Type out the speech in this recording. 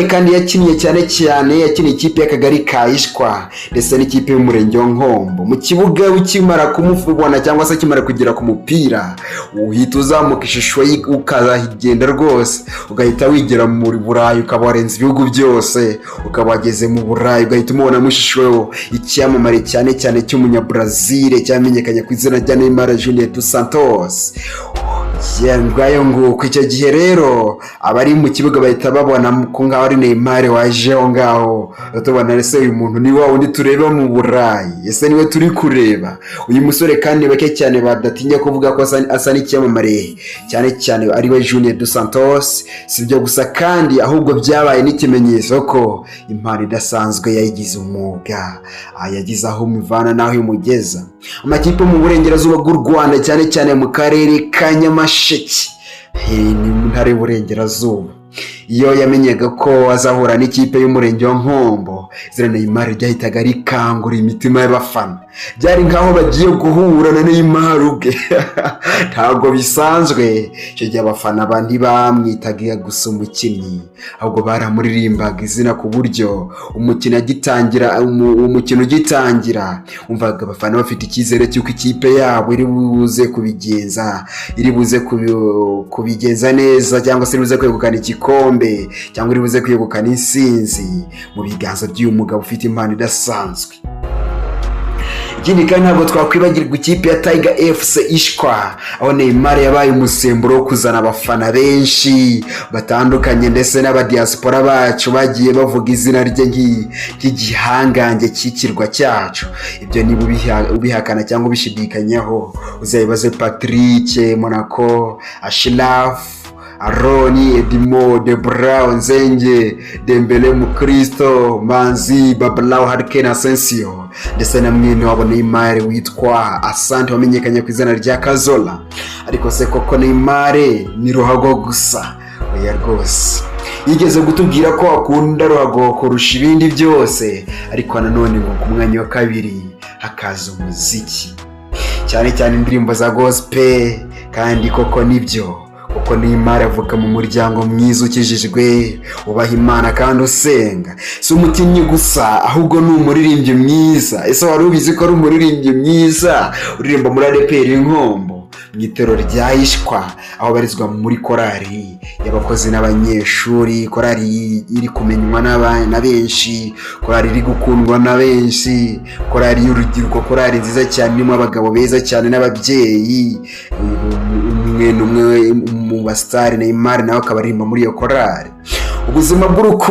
Kandi yakinnye cyane cyane, yakiniye ikipe y'akagari ka Ishwa ndetse n'ikipe y'umurenge wa Nkombo. Mu kibuga, ukimara kumubona cyangwa se akimara kugera ku mupira, uhita uzamuka ishusho ye, ukazagenda rwose ugahita wigira muri Burayi, ukaba warenze ibihugu byose, ukaba wageze mu Burayi, ugahita umubonamo ishusho icyamamare cyane cyane cy'Umunyabrazil cyamenyekanye ku izina rya Neymar Junior dos Santos. Ngayo nguko. Icyo gihe rero abari mu kibuga bahita babona ko ngaho ari Neymar waje aho ngaho. Tubona ese uyu muntu ni wa wundi tureba mu Burayi? Ese niwe turi kureba? Uyu musore kandi bake cyane badatinya kuvuga ko asa n'icyamamare cyane cyane ari we Junior dos Santos. Si ibyo gusa kandi, ahubwo byabaye n'ikimenyetso ko impano idasanzwe yayigize umwuga, yagize aho imuvana n'aho imugeza. Amakipe mu burengerazuba bw'u Rwanda, cyane cyane mu karere ka Nyamasheke, ni mu ntara y'Uburengerazuba, iyo yamenyaga ko azahura n'ikipe y'umurenge wa Nkombo, izina Neymar ryahitaga rikangura imitima y'abafana. Byari nk'aho bagiye guhura na Neymar ubwe, ntabwo bisanzwe. Icyo gihe abafana ba ntibamwitaga gusa umukinnyi, ahubwo baramuririmbaga izina, ku buryo umukino agitangira, umukino ugitangira, wumvaga abafana bafite icyizere cy'uko ikipe yabo iri buze kubigenza, iri buze kubigenza neza, cyangwa se iri buze kwegukana igikombe, cyangwa iri buze kwegukana intsinzi mu biganza by'uyu mugabo ufite impano idasanzwe. Ikindi kandi, ntabwo twakwibagirwa ikipe ya Tiger FC Ishwa, aho Neymar yabaye umusemburo wo kuzana abafana benshi batandukanye, ndetse n'abadiaspora bacu bagiye bavuga izina rye nk'igihangange cy'ikirwa cyacu. Ibyo niba ubihakana cyangwa ubishidikanyaho, uzabibaze Patrick Monaco, Ashiraf, Aroni, Edimo, Debra, Nzenge, Dembele, Mukristo, Manzi, Babalao, Harken, Asensio, ndetse na mwene wabo Neymar witwa Asante wamenyekanye ku izina rya Kazola. Ariko se koko Neymar ni ruhago gusa? Oya rwose. Yigeze kutubwira ko akunda ruhago kurusha ibindi byose, ariko nanone ngo ku mwanya wa kabiri hakaza umuziki, cyane cyane indirimbo za gospel. Kandi koko nibyo, kuko Neymar avuka mu muryango mwiza ukijijwe, ubaha Imana kandi usenga. Si umukinnyi gusa, ahubwo ni umuririmbyi mwiza. Ese wari ubizi ko ari umuririmbyi mwiza uririmba muri ADEPR Nkombo, mu itorero rya Ishwa, aho barizwa muri korali y'abakozi n'abanyeshuri, korali iri kumenywa na benshi, korali iri gukundwa na benshi, korali y'urubyiruko, korali nziza cyane irimo abagabo beza cyane n'ababyeyi? Umwe n'umwe mu basitari Neymar nawe akaba aririmba muri iyo korali. Ubuzima bw'urukundo